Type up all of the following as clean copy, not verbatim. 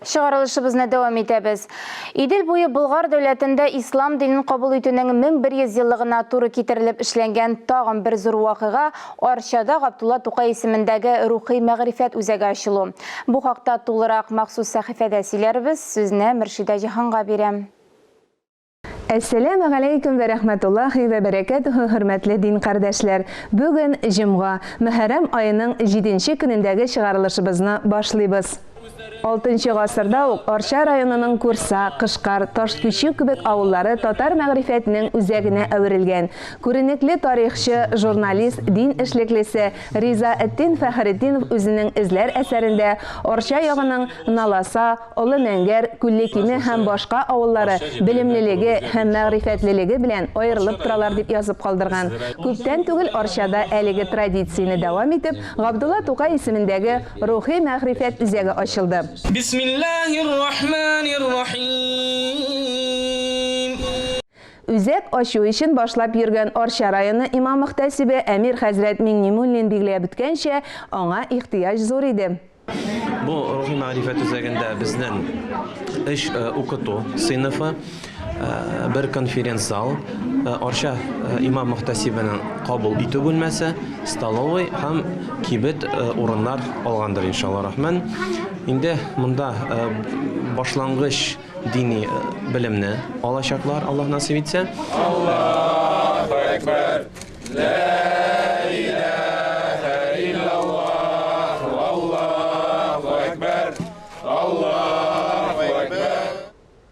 Чыгарылышыбызны дәвам итәбез. Идел буе Болгар дәүләтендә ислам динен кабул итүнең 1100 еллыгына туры китерелеп эшләнгән тагын бер зур вакыйга Арчада Габдулла Тукай исемендәге рухи мәгърифәт үзәге ачылу. Бу хакта тулырак махсус сәхифәдә сөйләрбез. Сүзне Мөршидә Җиһанга бирәм. Әссәләмә галәйкүм вә рәхмәтуллаһи вә бәрәкәтүһү хөрмәтле дин кардәшләр! Бүген җомга, Мөхәррәм аеның җиденче көнендәге чыгарылышыбызны башлыйбыз. Алтынчы гасырда ук Арча районының Курса, Кышкар, Ташкичү кебек авыллары татар мәгърифәтенең үзәгенә әверелгән. Күренекле тарихчы, журналист, дин эшлеклесе Ризаэтдин Фәхретдинов үзенең Эзләр әсәрендә Арча ягының Наласа, Олы Мәңгәр, Күлле Киме һәм башка авыллары белемлелеге һәм мәгърифәтлелеге белән аерылып торалар дип язып калдырган. Күптән түгел Арчада әлеге традицияне дәвам итеп, Габдулла Тукай исемендәге Рухи мәгърифәт үзәге ачылды. Бисмиллаһир рахманир рахим. Үзәк ачу өчен башлап йөргән Арча районы имам-мөхтәсибе Әмир хәзрәт Миңнемуллин билгеләп үткәнчә, аңа ихтыяҗ зур иде. Бу рухи мәгърифәт үзәгендә безнең өч укыту сыйныфы, бер конференц-зал, Арча имам-мөхтәсибенең кабул итү бүлмәсе, столовый һәм кибет урыннар алгандыр, иншалла рахман. Инде монда башлангыч дини белемне алачаклар, Аллаһ насыйп итсә. Аллаһу әкбәр! Лә иләһә иллаллаһ, Аллаһу әкбәр, Аллаһу әкбәр.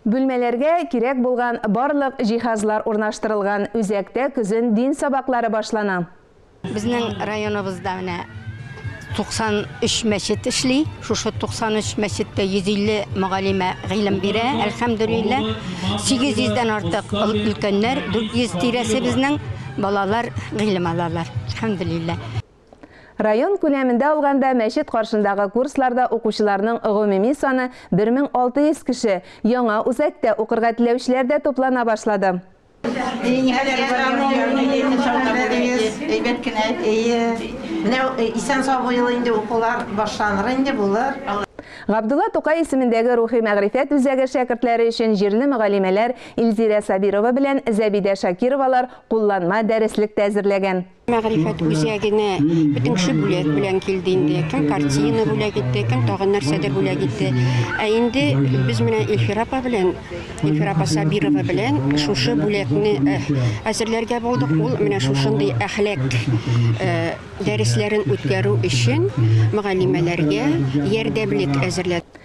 Бүлмәләргә кирәк булган барлык җиһазлар урнаштырылган, үзәктә көзен дин сабаклары башлана. Безнең районыбызда менә 93 мәчет эшли. Шушы 93 мәчеттә 150 мөгаллимә гыйлем бирә, әлхәмдүлилләһ. 800 дән артык өлкәннәр, 400 тирәсе безнең балалар гыйлем алалар. Әлхәмдүлилләһ. Район күләмендә алганда, мәчет каршындагы курсларда укучыларның гомуми саны 1600 кеше. Яңа үзәктә укырга теләүчеләр дә туплана башлады. Әйбәт кенә, әйе. Менә исән-сау бу ел инде укулар башланыр инде, булыр. Габдулла Тукай исемендәге рухи мәгърифәт үзәге шәкертләре өчен җирле мөгаллимәләр Илзирә Сабирова белән Зәбидә Шакировалар кулланма дәреслек тә әзерләгән. Мәгърифәт үзәгенә бөтен кеше бүләк белән килде инде. Кем картина бүләк итте, кем тагын нәрсәдер бүләк итте. Ә инде без менә Илфира апа белән, Илфира апа Сабирова белән шушы бүләкне э, әзерләргә булдык. Ул менә шушындый әхлак э, дәресләрен үткәрү өчен мөгаллимәләргә ярдәмлек әзерләде.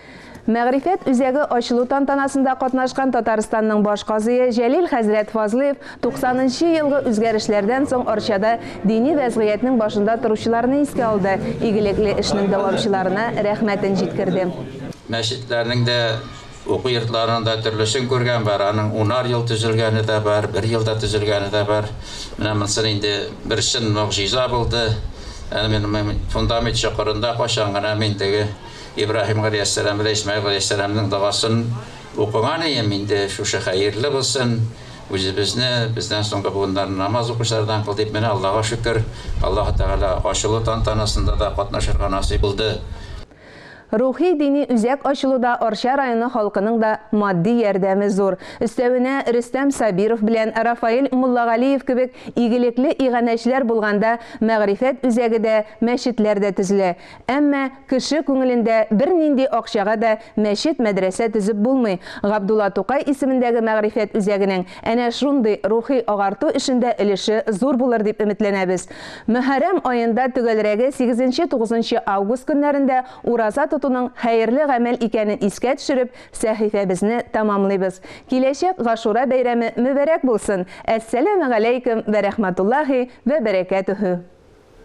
Мәгърифәт үзәге ачылу тантанасында катнашкан Татарстанның баш казые Җәлил хәзрәт Фазлыев 90 нчы елгы үзгәрешләрдән соң Арчада дини вәзгыятьнең башында торучыларны искә алды, игелекле эшнең дәвамчыларына рәхмәтен җиткерде. Мәчетләрнең дә, уку йортларының да төрлесен күргән бар. Аның унар ел төзелгәне дә бар, бер елда төзелгәне дә бар. Менә монсын инде бер чын могҗиза булды. Әле мин фундамент чокырында кайчан гына мин теге Ибраһим галәйһиссәлам белән Исмәгыйль галәйһиссәламның догасын укыган ием, инде шушы хәерле булсын, үзебезне, бездән соңгы буыннарны намаз укучылардан кыл дип, менә Аллага шөкер, Аллаһы Тәгалә ачылу тантанасында да катнашырга насыйп булды. Рухи-дини үзәк ачылуда Арча районы халкының да матди ярдәме зур. Өстәвенә, Рөстәм Сабиров белән Рафаэль Муллагалиев кебек игелекле иганәчеләр булганда мәгърифәт үзәге дә, мәчетләр дә төзелә. Әмма кеше күңелендә бернинди акчага да мәчет-мәдрәсә төзеп булмый. Габдулла Тукай исемендәге мәгърифәт үзәгенең әнә шундый рухи агарту эшендә өлеше зур булыр дип өметләнәбез. Мөхәррәм аенда, төгәлрәге, сигезенче-тугызынчы август көннәрендә ураза тотуның хәерле гамәл икәнен искә төшереп, сәхифәбезне тәмамлыйбыз. Киләчәк Гашура бәйрәме мөбарәк булсын! Әссәламегаләйкем вә рәхмәтуллаһи вә бәрәкәтүһү!